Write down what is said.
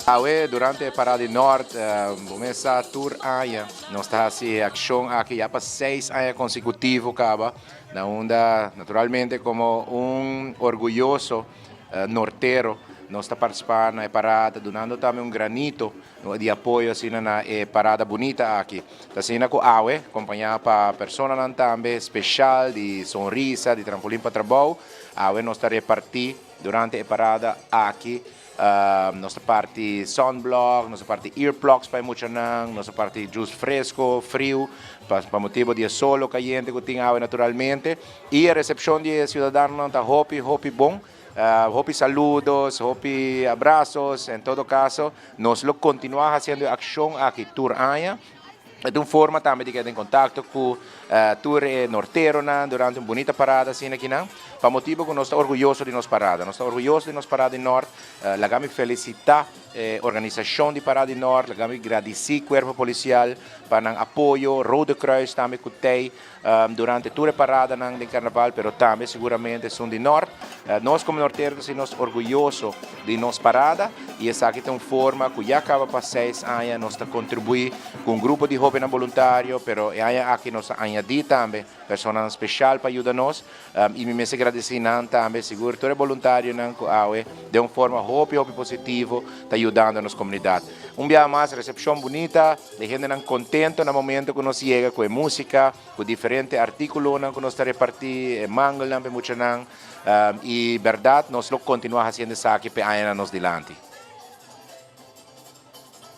Awe durante e parada di Noord, cuminsa tur aña, nos ta haci e accion aki ya pa 6 aña consecutivo caba, na unda naturalmente como un orguyoso nortero, nos ta participa na e parada, dunando tambe un granito di apoyo asina na e parada bunita aki. Asina cu awe, acompaña pa personanan tambe special di Sonrisa, di Trampolin pa Trabou, awe nos ta reparti durante e parada aki nos ta parti sunblock, nos ta parti earplugs pa muchanan, nos ta parti juice fresco, frio, pa motibo di solo cayente cu tin awe naturalmente. Y e recepcion di ciudadano ta hopi, hopi bon. Hopi saludos, hopi abrazos, en todo caso, nos lo continua haciendo accion aki tur aña. Di un forma tambe di keda den contacto cu tur nortero nan durante un bunita parada asina aki nan. Pa motibo cu nos ta orguyoso di nos parada. Nos ta orguyoso di nos parada di Noord. Laga mi felicita organisacion di Parada di Noord. Laga mi gradici Cuerpo Policial pa nan apoyo. Rode Kruis tambe cu t'ey durante tur parada nan di carnaval, pero tambe seguramente esun di Noord. Nos como nortero nos orguyoso di nos parada y esaki ta un forma cu ya caba pa 6 aña nos ta contribui cu un grupo di hoben voluntario, pero aña aki nos a añadi tambe persona special pa yuda nos y mi mester gradici nan tambe, sigur tur voluntario nan cu awe di un forma hopi hopi positivo ta yudando nos comunidad. Un biaha mas, recepcion bunita, di hendenan contento na momento cu nos yega cu musica, cu diferente articulo cu nos ta reparti, mangel pa muchanan y berdad nos lo continua haciendo esaki pa aña nos dilanti.